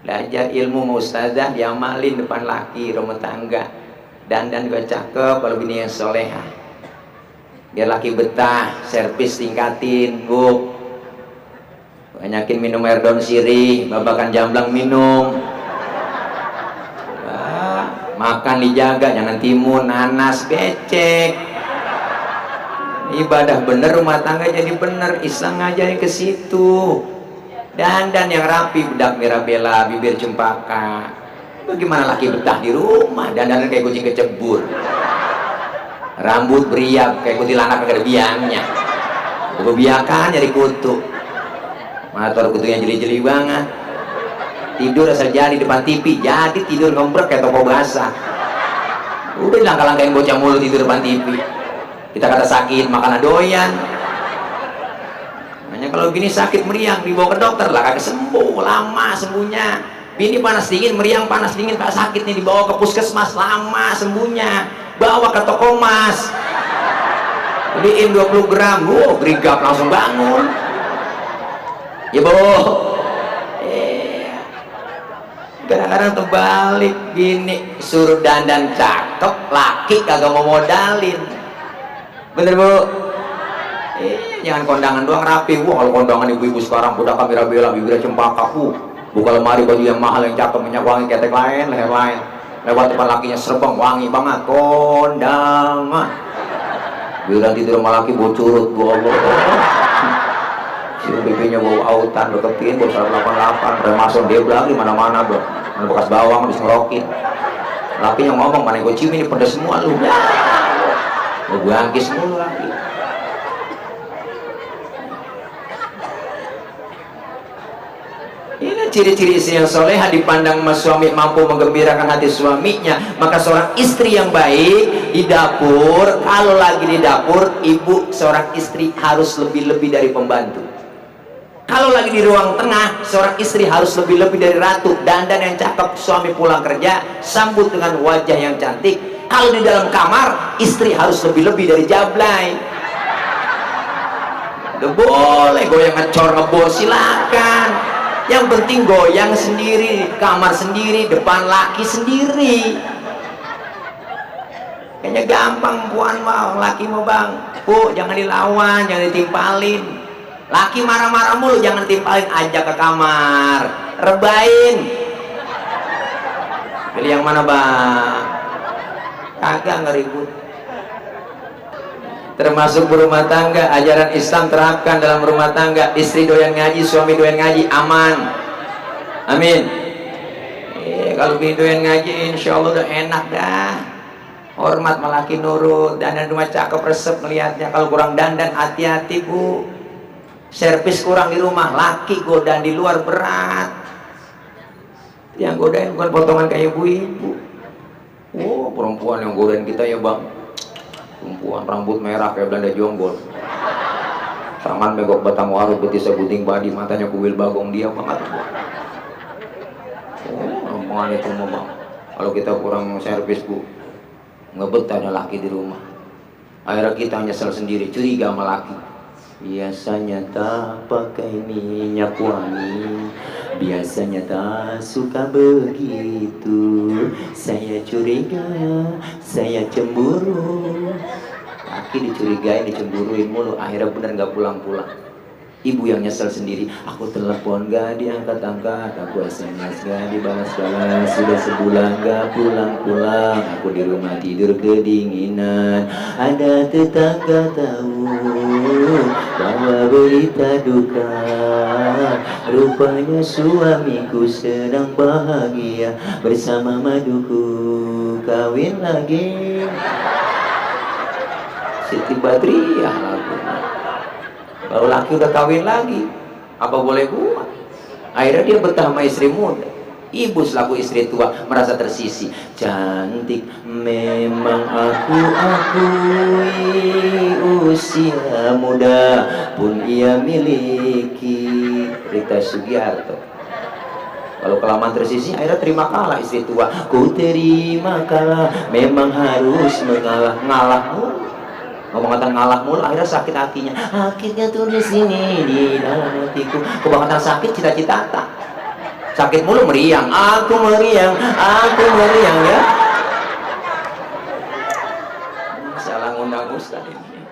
belajar ilmu mau ustazah diamalin depan laki rumah tangga, dandan gak cakep kalau bini yang solehah, biar laki betah, servis tingkatin bu, banyakin minum air daun sirih, babakan jamblang minum, makan dijaga, jangan timun, nanas, becek. Ibadah bener rumah tangga jadi bener, Islam ngajarin ke situ. Dandan yang rapi, bedak mirabella, bibir cempaka. Bagaimana laki betah di rumah, dandan kayak kucing kecebur, rambut beriak kayak kuntilanak kagak ada biangnya, kebiakan jadi kutu, motor kutunya jeli-jeli banget, tidur asal jadi depan TV, jadi tidur ngomprek kayak toko basah. Udah langkah-langkahin bocah mulu tidur depan TV, kita kata sakit makan doyan. Makanya kalau gini sakit meriang dibawa ke dokter lah kagak sembuh, lama sembuhnya. Bini panas dingin meriang panas dingin tak sakit nih, dibawa ke puskesmas lama sembuhnya. Bawa ke toko emas, beliin 20 gram, gerigap langsung bangun ya bu. Kadang-kadang terbalik gini, suruh dandan cakep, laki kagak mau modalin, bener bu. Jangan kondangan doang rapi. Kalau kondangan ibu-ibu sekarang udah kamera bela, bibirnya cempaka, buka lemari baju yang mahal yang cakep, minyak wangi, ketek lain, leher lain, lewat depan lakinya serbang wangi banget, kondangan. Bila tidur sama laki bau curut, bu Allah, si bibinya bau autan, deketin bau 188, remason dia bilang di mana-mana bro, mana bekas bawang habis ngerokin. Lakinya ngomong, mana gue cium ini pedes semua lu, gue bangkis mulu laki. Ini ciri-ciri istri yang soleha dipandang mas suami mampu menggembirakan hati suaminya. Maka seorang istri yang baik di dapur, kalau lagi di dapur, ibu seorang istri harus lebih-lebih dari pembantu. Kalau lagi di ruang tengah, seorang istri harus lebih-lebih dari ratu. Dandan yang cakep, suami pulang kerja sambut dengan wajah yang cantik. Kalau di dalam kamar, istri harus lebih-lebih dari jablay. Udah boleh goyang ngecor ngebor silakan, yang penting goyang sendiri, kamar sendiri, depan laki sendiri. Kayaknya gampang puan mau, laki mau bang, bu jangan dilawan, jangan ditimpalin. Laki marah-marah mulu, jangan timpalin, ajak ke kamar, rebain. Pilih yang mana bang? Kagak ngeribut. Termasuk berumah tangga, ajaran Islam terapkan dalam rumah tangga. Istri doyan ngaji, suami doyan ngaji, aman. Amin. Kalau bini doyan ngaji, insya Allah udah enak dah. Hormat melaki nurut, dandan rumah cakep resep melihatnya. Kalau kurang dandan, hati-hati bu. Servis kurang di rumah, laki godan di luar berat. Yang godain bukan potongan kayak ibu-ibu. Oh, perempuan yang godain kita ya bang, perempuan rambut merah kayak Belanda jonggol, tangan megok batang waru, betis sebuting badi, matanya kuil bagong, dia banget. Perempuan itu mah bang, kalau kita kurang servis bu, ngebetahnya laki di rumah. Akhirnya kita nyesel sendiri, curiga sama laki. Biasanya tak pakai minyak wangi, biasanya tak suka begitu. Saya curiga, saya cemburu. Laki dicurigain, dicemburuin mulu, akhirnya bener gak pulang-pulang. Ibu yang nyesel sendiri, aku telepon gak diangkat-angkat, aku SMS gak dibalas-balas, sudah sebulan gak pulang-pulang, aku di rumah tidur kedinginan. Ada tetangga tahu bahwa berita duka, rupanya suamiku sedang bahagia bersama maduku, kawin lagi. Siti Badriah lagunya. Kalau laki udah kawin lagi, apa boleh buat? Akhirnya dia betah sama istri muda. Ibu selaku istri tua merasa tersisi. Cantik memang aku akui, usia muda pun ia miliki. Rita Sugiarto. Kalau kelamaan tersisi, akhirnya terima kalah istri tua. Ku terima kalah, memang harus mengalah, ngalah. Kebangetan ngalah mulu, akhirnya sakit hatinya. Akhirnya tulis ini di dalam hatiku. Kebangetan sakit cita-cita tak. sakit mulu meriang, aku meriang ya. Salah ngundang Ustaz ini.